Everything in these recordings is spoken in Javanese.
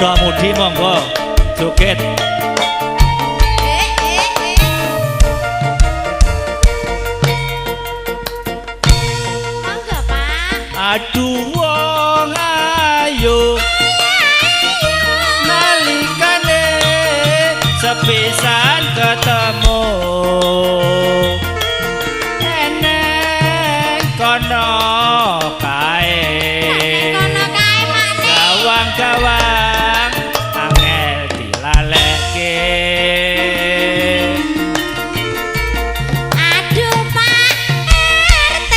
Muda-mudi monggo joget. Monggo, Pak. Aduh wong ayu nalikane sepisan ketemu eneng kono kae. Kono kae makne. Gawang-gawang angel dilaleke. Aduh Pak RT,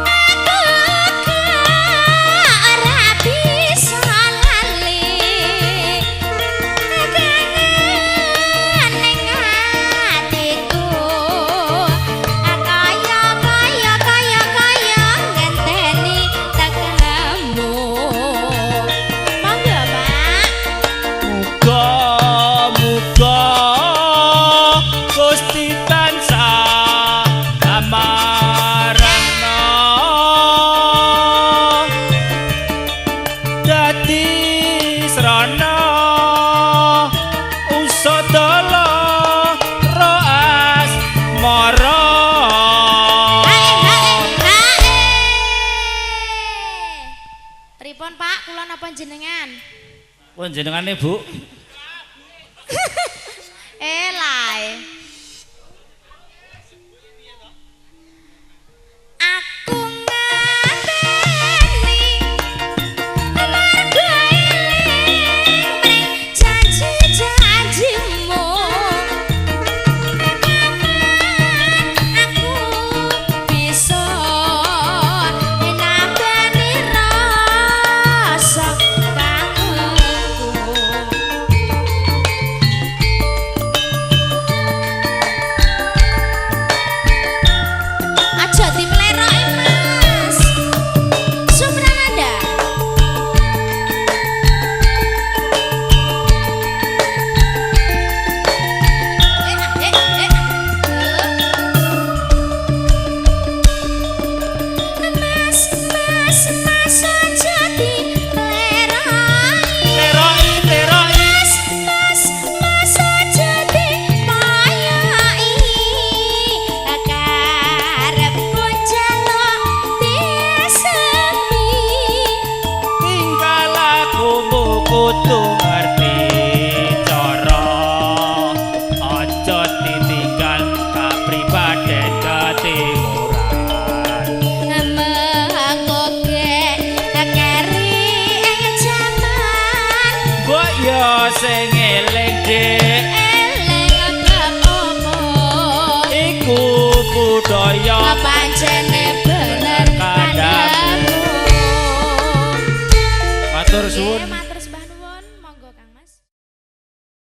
aku kok ora bisa lali. Kangen ning atiku. Kaya kaya kaya kaya ngenteni tekamu. Monggo Pak. Muga-muga Gusti tansah amarana dadi srana usadala roas mara. Hae hae hae. Pripun Pak, kula napa jenengan? Panjenengane Bu. Eh lae. Aku ngenteni amarga eling mring janji-janjimu. Kapan aku bisa nambani rasa kangenku. Aja dimleroki Mas. Suprananda. Eh eh eh. Mas mas mas aja dimleroki. Leroki leroki. Mas mas mas aja dipayoki. Karepku njaluk disemi. Tingkah lakumu kudu ngerti cara, aja ditinggal kapribaden ketimuran. Mengko keri ing jaman. Mbok yo sing eling Dik, Eling bab opo? Iku budaya.